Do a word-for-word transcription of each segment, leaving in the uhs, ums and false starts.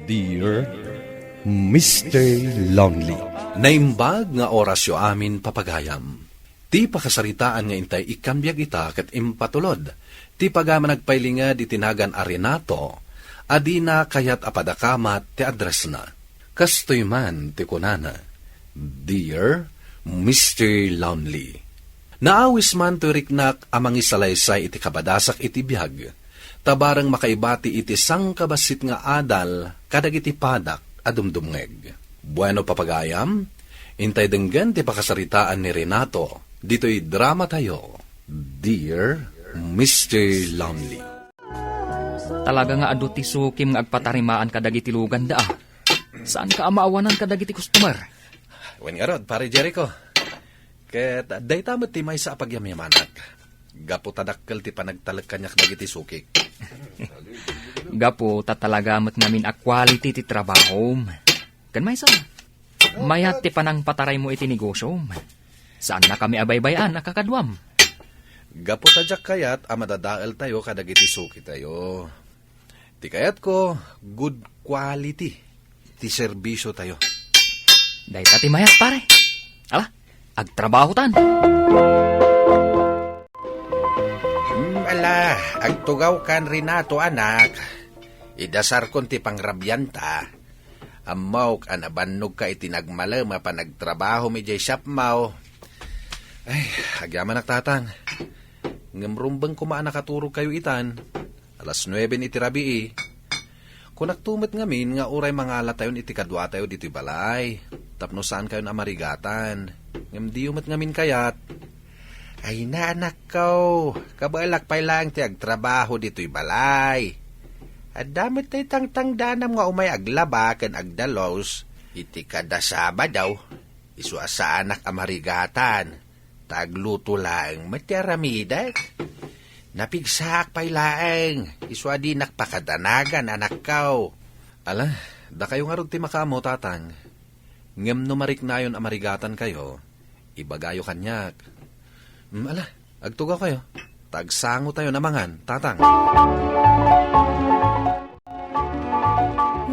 Dear Mister Lonely. Naimbag nga orasyo amin, papagayam. Ti pakasaritaan nga intay ikkan biag ita ket impatulod ti pagaman agpailinged iti nagan a Renato a dina kayat a padakamat ti addressna. Kastoy man ti kunana, "Dear Mister Lonely." Naawis man toy riknak a mangisalaysay iti kabadasak iti biag, ta bareng makaibati iti sangkabassit nga adal kadagiti padak a dumdumngeg. Bueno, papagayam, intay denggen ti pakasaritaan ni Renato ditoy dramatayo, Dear Mister Lonely. Talaga nga adu ti sukim nga agpatarimaan kadagiti luganda, a. Saanka a maawanan kadagiti customer? Wen ngarud, Pare Jericho. Ket dayta met ti maysa a pagyamyamanak. Gapu ta dakkel ti panagtalek kaniak dagiti sukik. Gapu ta talaga met ngamin a quality ti trabahom. Ken maysa, mayat ti panangpataraymo iti negosyom. Saannakami a baybay-an a kakaduam. Gapu ta diak kayat a madadaeltayo kadagiti sukitayo. Ti kayatko, good quality ti serbisiotayo. Dayta ti mayat, pare. Ala, agtrabahotan. Hmm, ala, agtugawkan, Renato, anak. Idasarkon ti pangrabianta. Ammok a nabannogka iti nagmalem a panagtrabahom idiay shopmo. Ay, agyamanak, Tatang. Ngem rumbeng koma a nakaturogkayo itan. Alas nuebe iti rabii. Kunakto met ngamin nga uray mangalatayon iti kaduatayo ditoy balay, tapno saankayon a marigatan. Ngem diyo met ngamin kayat. Ay na, anakko, kabaelak pay laeng ti agtrabaho ditoy balay. Adda met tay tangtangdanam nga umay aglaba ken agdalus iti kada Sabado. Isu a saanak a marigatan, ta agluto laeng met ti aramidek. Napigsaak pay laeng, isu a dinak pakadanagan, anakko. Ala, dakayo ngarud ti makaammo, Tatang. Ngem no mariknayon a marigatankayo, ibagayo kaniak. Mm, ala, agtugawkayo. Ta agsangotayon a mangan, Tatang.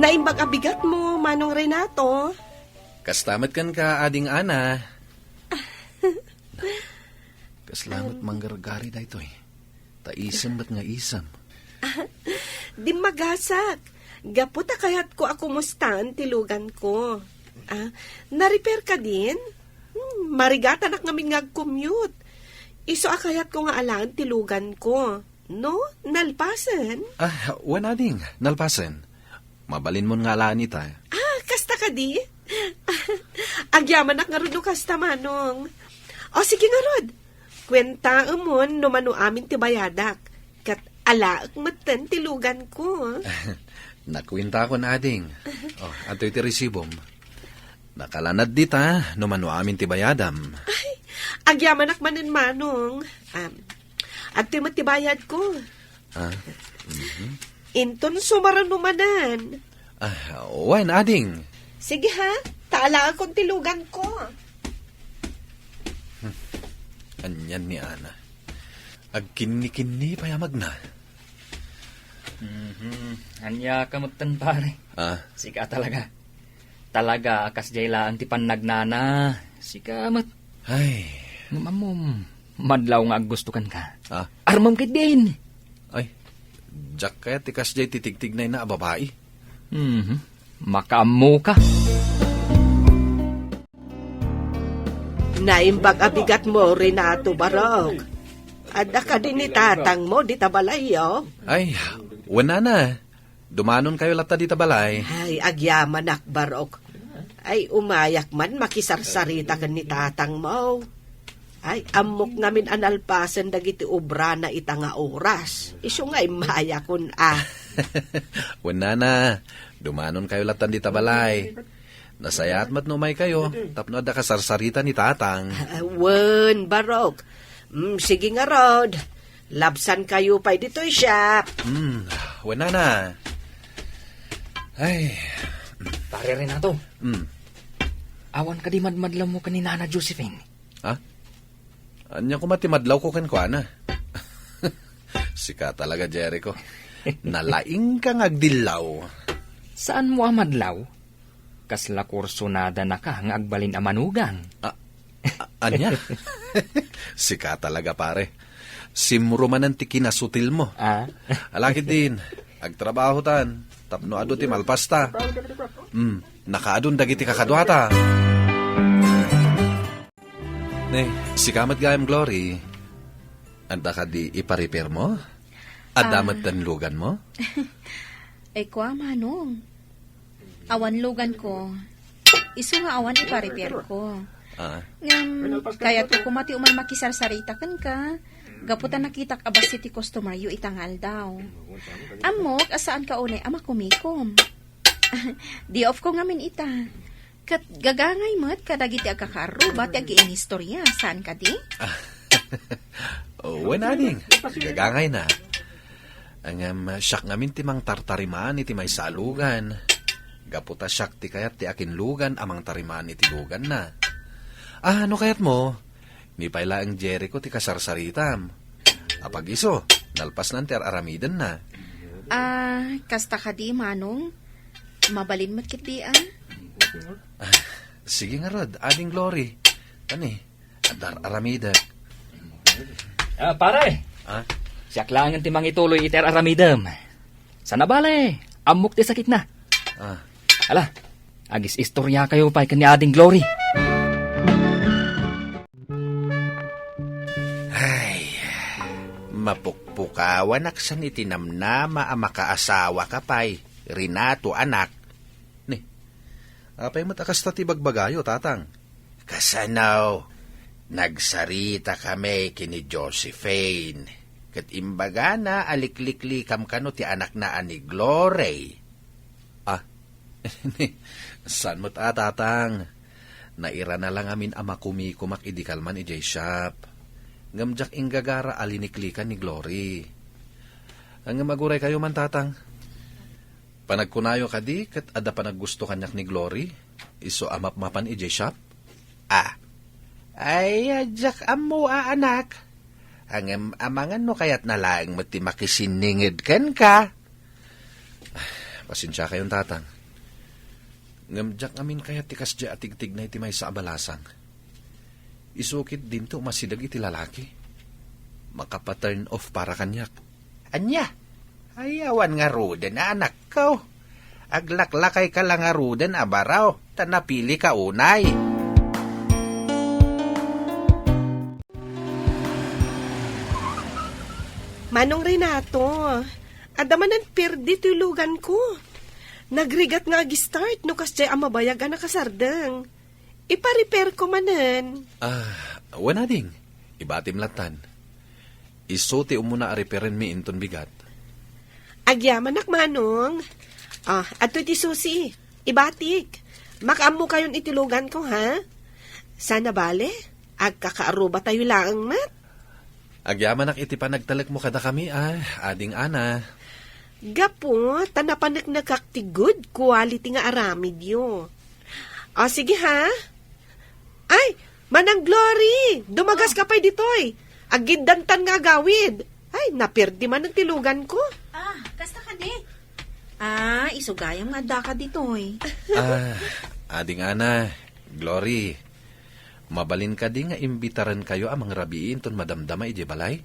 Naimbag a bigatmo, Manong Renato. Kasta met kenka, Ading Ana. Kasla met manggargari daytoy. Ta isem met nga isem. Dimmagasak. Gapu ta kayatko a kumustaan ti luganko. Ah, na-repair kadin? Hmm, marigatanak ngamin nga agcommute. Isu a kayatko nga alaen ti luganko. No, nalpasen? Ah, wen, ading, nalpasen. Mabalinmon nga alaen ita. Ah, kasta kadi? Agyamanak ngarud no kasta, Manong. O, sige ngarud. Kuentaemon no mano amin ti bayadak. Ket alaek metten ti luganko. Nakuentakon, ading. O, adtoy ti resibom. Nakalanad dita no mano amin ti bayadam. Ay, agyamanak manen, Manong. Um, adtoy met ti bayadko. Ah, mhm. Inton sumarano manen. Ah, wen, ading. Sige ha, ta alaekon ti luganko. Hmm. Anian ni Ana. Agkinnikinni pay a magna. Mhm. Ania ka metten, pare? Ah? Sika talaga. Talaga a kasdiay laeng ti pannagnana. Sika met. Ay. Ngem ammom, madlaw nga aggusto kenka. Ah? Armem ketdin. Ay, diak kayat ti kasdiay ti tigtignayna a babai. Mhm. Makaammoka. Naimbag a bigatmo, Renato, barok. Adda kadi ni tatangmo dita balayyo? Ay, wen, nana. Dumanonkayo latta dita balay. Ay, agyamanak, barok. Ay, umayak man makisarsarita ken ni tatangmo. Ay, ammok ngamin a nalpasen dagiti obrana ita nga oras. Isu nga immayakon a. Wen, nana, dumanonkayo lattan dita balay. Nasayaat met no umaykayo, tapno adda kasarsarita ni tatang. Ah, wen, barok. Mm, sige ngarud. Labsankayo pay ditoy shop. Mm, wen, nana. Ay. Pare Renato. Mm. Awan kadi madmadlawmo ken ni Nana Josephine? Ha? Ania koma ti madlawko kenkuana? Sika talaga, Jericho. Nalaingka nga agdillaw. Saanmo a madlaw? Kasla kursonadanaka nga agbalin a manugang. A-, a-, ania? Sika talaga, pare. Simro manen ti kinasutilmo. Ah? Ala ketdin, agtrabahotan, tapno adu ti malpasta. Hmm, nakaadun dagiti kakaduata. Ne, sika met gayam, Glory. Adda kadi ipa-repairmo? Adda Ah. met ti luganmo? Ay, kua, Manong. Awan luganko. Isu nga awan ipa-repairko. Ah. Ngem, kayatko koma ti umay makisarsarita kenka. Gapu ta nakitak a bassit ti customeryo ita nga aldaw. Ammok a saanka unay a makumikom. Day off ko ngamin ita. Ket gagangay met kadagiti agkakaarruba ti agiinistorya, saan kadi? Wen, ading, gagangayna. Ngem siak ngamin ti mangtartarimaan iti maysa a lugan. Gapu ta siak ti kayat ti akinlugan a mangtarimaan iti luganna. Ah, no kayatmo, ni pay laeng Jericho ti kasarsaritam. Apag isu, nalpasnan ti ar-aramidenna. Ah, kasta kadi, Manong? Mabalin met ketdi, ah? Ah, sige ngarud, Ading Glory. Kani, adda ar-aramidek. Ah, pare! Ah? Siak laengen ti mangituloy iti ar-aramidem. Sana bale, ammok ti sakitna. Ah. Ala, agis-istoriakayo pay ken ni Ading Glory. Ay, mapukpukawanak san iti namnama a makaasawaka pay, Renato, anak. Ni, apay met a kasta ti bagbagayo, tatang? Kasano, nagsaritakami ken ni Josephine, ket imbagana a likliklikam kano ti anakna a ni Glory. Ah, saan met a, tatang. Nairana la ngamin a makumikomak idi kalman idiay shop. Ngem diak inggagara a liniklikan ni Glory. Ngem aguraykayo man, tatang. Panagkunayo kadi ket adda panaggusto kaniak ni Glory, isu a mapmapan idiay shop? Ah. Ay, a diak ammo a, anak. Ngem amangan no kayatna laeng met ti makisinninged kenka. Pasensiakayon, tatang. Ngem diak ngamin kayat ti kasdiay a tigtigna iti maysa a balasang. Isu ket dinto umasideg iti lalaki. Makapa-turn off para kaniak. Ania? Ay, awan ngaruden a anakko. Aglaklakayka la ngaruden a baro, ta napilika unay. Manong Renato, adda manen perdi ti luganko. Nagrigat nga ag-start no kasdiay a mabayag a nakasardeng. Ipa-repairko manen. Ah, wen, ading. Ibatim lattan. Isu ti umuna a repairenmi inton bigat. Agyamanak, Manong. Ah, adtoy ti susi. Ibatik. Makaammokayon iti luganko, ha? Sana bale, agkakaarrubatayo laeng met. Agyamanak iti panagtalekmo kadakami, ah, Ading Ana. Gapu ta napaneknekak ti good quality nga aramidyo. O, sige, ha? Ay, Manang Glory, dumagaska pay ditoy. Aggiddantan nga agawid. Ay, naperdi manen ti luganko. Ah, kasta kadi? Ah, isu gayam nga addaka ditoy. Ah, Ading Ana, Glory, mabalin kadi nga imbitarenkayo a mangrabii inton madamdama idiay balay?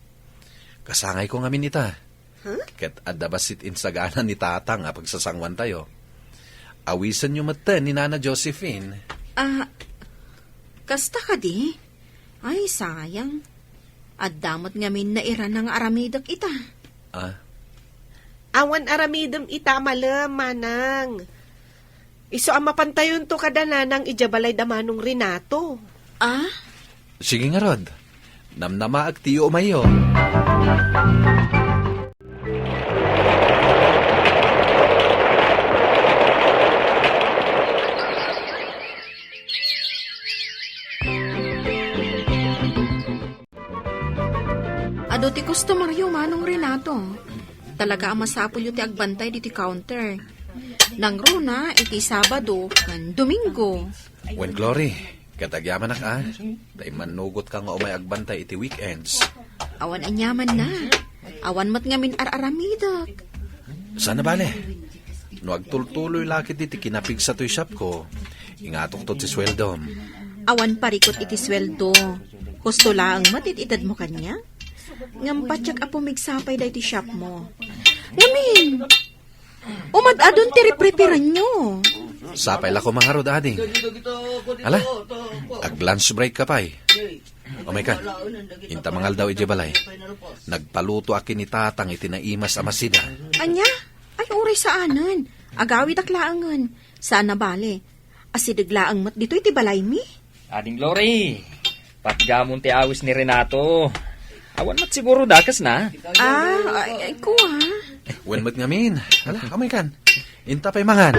Kasangayko ngamin ita. Huh? Ket adda bassit insagana ni Tatang a pagsasanguantayo. Awisenyo metten ni Nana Josephine. Ah, kasta kadi? Ay, sayang. Adda met ngamin nairana nga aramidek ita. Ah? Awan aramidem ita a malem, Manang. Isu a mapantayonto kada nanang idiay balay da Manong Renato. Ah? Sige ngarud. Namnamaak ti umayyo. Adu ti customeryo, Manong Renato. Talaga a masapulyo ti agbantay ditoy counter. Nangruna iti Sabado ken Domingo. Wen, Glory, ket agyamanak, a. Ta immannugotka nga umay agbantay iti weekends. Awan aniamanna. Awan met ngamin ar-aramidek. Sana bale. No agtultuloy la ketdi ti kinapigsa toy shopko, ingatokto ti sueldom. Awan parikut iti sueldo. Husto laeng met iti itedmo kaniak. Ngem patiek a pumigsapay daytoy shopmo. Ngamin, umad-adun ti repreparanyo. Sapay la koma ngarud, ading. Ala, ag-lunch break ka pay. Umaykan, inta mangaldaw idiay balay. Nagpalutoak ken ni Tatang iti naimas a masida. Ania? Ay, uray saanen. Agawidak laengen. Saan a bale. Asideg laeng met ditoy ti balaymi. Ading Glory, patgamon ti awis ni Renato. Awan met siguro dakesna. Ah, ay, ay, kua. Wen met ngamin. Ala, umaykan. Inta pay mangan.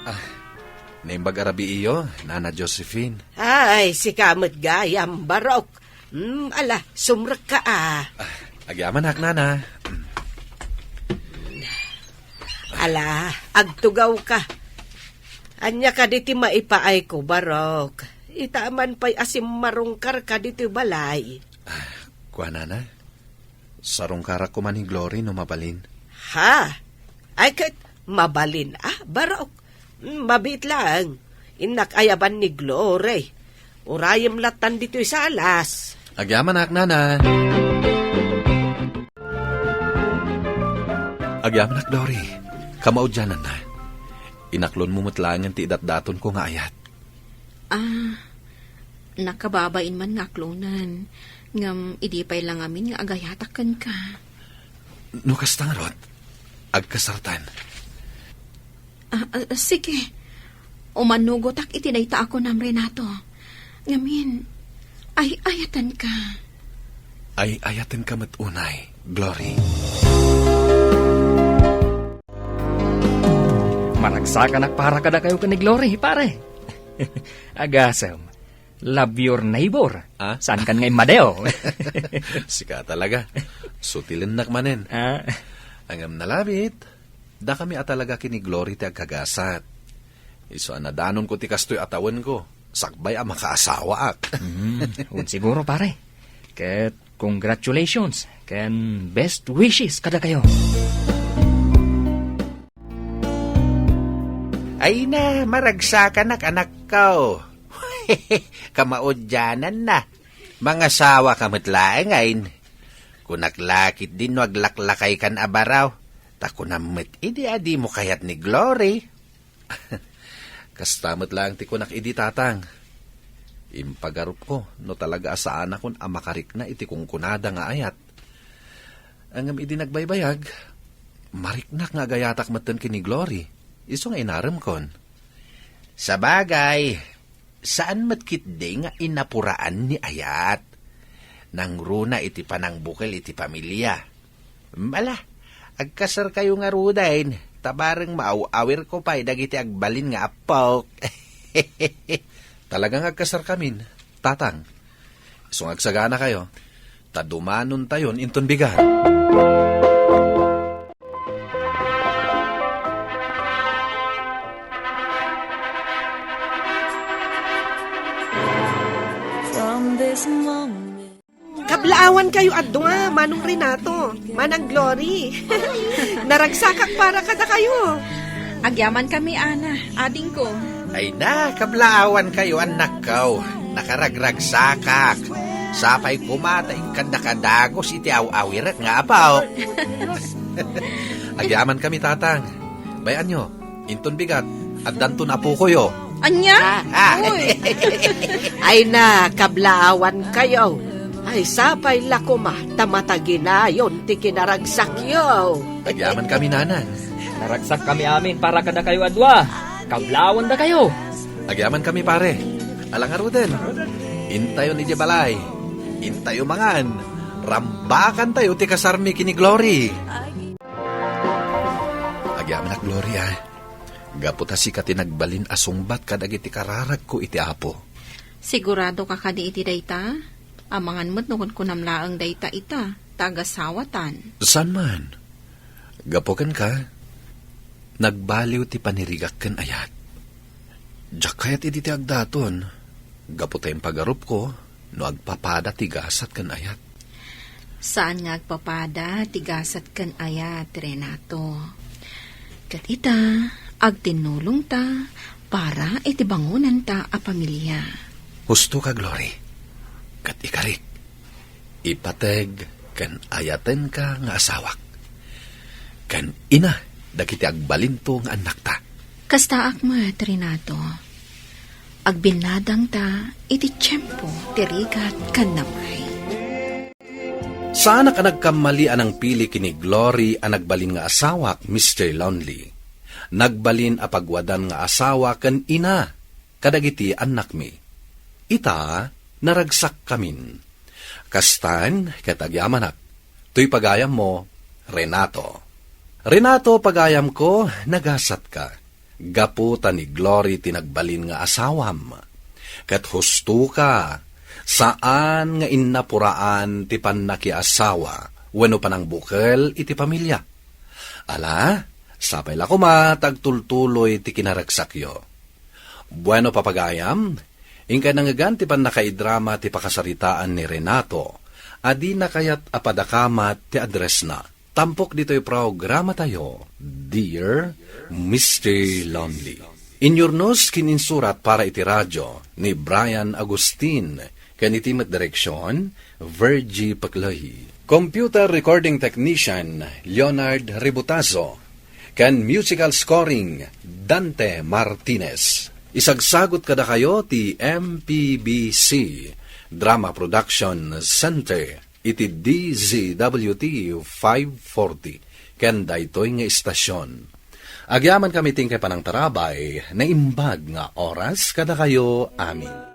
Ah, naimbag a rabii, Nana Josephine. Ay, sika met gayam, Barok. Hmm, ala, sumrekka, ah. Ah, agyamanak, Nana. Ala, agtugawka. Ania kadi ti maipaayko, Barok? Ita man pay a simmarungkarka ditoy balay. Ah, kua, Nana? Sarungkarak koma ni Glory no mabalin. Ha? Ay ket mabalin a, Barok? Mabiit laeng. Innak ayaban ni Glory. Urayem lattan ditoy salas. Agyamanak, Nana. Agyamanak, Glory. Kamaudiananna. Inaklonmo met laengen ti idatdatonko nga ayat. Ah, nakababain man nga aklonen, ngem idi pay la ngamin nga agayatak kenka. No kasta ngarud, agkasartan. Ah, ah, sige. Umanugotak iti dayta a kunam, Renato. Ngamin, ay-ayatenka. Ay-ayatenka met unay, Glory. Maragsakanak para kadakayo ken ni Glory, pare. Agasem, love your neighbor. Ah? Saan kan nga immadeo? Sika talaga. Sutilennak manen. Ah? Ngem nalabit, dakami a talaga ken ni Glory ti agkagasat. Isu a nadanonko ti kastoy a tawenko, sakbay a makaasawaak. Hmm, wen siguro, pare. Ket congratulations ken best wishes kadakayo. Ay na, maragsakanak, anakko. Kamaudiananna. Mangasawaka met laengen. Kunak la ketdin no aglaklakaykan a baro. Ta kunam met idi a dimo kayat ni Glory. Kasta met laeng ti kunak idi, Tatang. Impagarupko no talaga a saanakon a makarikna iti kunkunada nga ayat. Ngem idi nagbaybayag, mariknak nga agayatak metten ken ni Glory, isu nga inaremkon. Sabagay, saan met ketdi nga inapuraan ni ayat. Nangruna iti panangbukel iti pamilia. Ala, agkasarkayo ngaruden, ta bareng maaw-awirko pay dagiti agbalin nga appok. Talaga nga agkasarkamin, Tatang. Isu nga agsaganakayo, ta dumanontayon inton bigat. From this moment, Kablaawankayo a dua, Manong Renato, Manang Glory. Naragsakak para kadakayo. Agyamankami, Ana, adingko. Ay na, kablaawankayo, annakko. Nakaragragsakak. Sapay koma ta ikkanda kadagus iti aw-awirek nga apo. Agyamankami, Tatang. Bay-anyo, inton bigat, addanton apokoyo. Ania? Ah, ah. Uy. Ay na, kablaawankayo. Ay, sapay la koma ta mataginayon ti kinaragsakyo. Agyamankami, Nanang. Naragsakkami amin para kadakayo a dua. Kablaawandakayo. Agyamankami, pare. Ala ngaruden. Intayon idiay balay. Intayo mangan. Rambakantayo ti kasarmi ken ni Glory. Agyamanak, Gloria. Gapu ta sika ti nagbalin a sungbat kadagiti kararagko iti Apo. Sigurado ka kadi iti dayta? Amangan met no kunkunam laeng dayta ita, ta agasawatan. Saan man? Gapu kenka, nagbaliw ti panirigak ken ayat. Diak kayat idi ti agdaton, gapu ta impagarupko no agpapada ti gasat ken ayat. Saan nga agpapada ti gasat ken ayat, Renato. Ket ita, agtinnulongta para iti bangonanta a pamilia. Husto ka, Glory, ket ikarik, ipateg ken ayatenka nga asawak, ken ina dagiti agbalinto nga annakta. Kastaak met, Renato. Agbinnadangta iti tiempo ti rigat ken namay. Saanak a nagkammali a nangpili ken ni Glory a nagbalin nga asawak, Mister Lonely. Nagbalin a pagwadan nga asawa ken ina kadagiti annakmi. Ita, naragsakkamin. Kastan ket agyamanak. Toy pagayammo, Renato. Renato, pagayamko, nagasatka. Gapu ta ni Glory ti nagbalin nga asawam. Ket hustoka, saan nga innapuraan ti pannakiasawa wenno panangbukel iti pamilia. Ala, sapay la koma ta agtultuloy ti kinaragsakyo. Bueno, papagayam, inkay nangngegan ti pannakaidrama ti pakasaritaan ni Renato, a dina kayat a padakamat ti addressna. Tampok ditoy programatayo, Dear Mister Lonely. Inyurnos ken insurat para iti radio ni Brian Agustin, ken iti met direksion, Virgie Paclay. Computer recording technician, Leonard Ributazo, ken musical scoring, Dante Martinez. Isagsagut kadakayo ti M P B C Drama Production Center iti D Z W T five forty, ken daytoy nga istasion. Agyamankami ti inkay panangtarabay, naimbag nga oras kadakayo amin.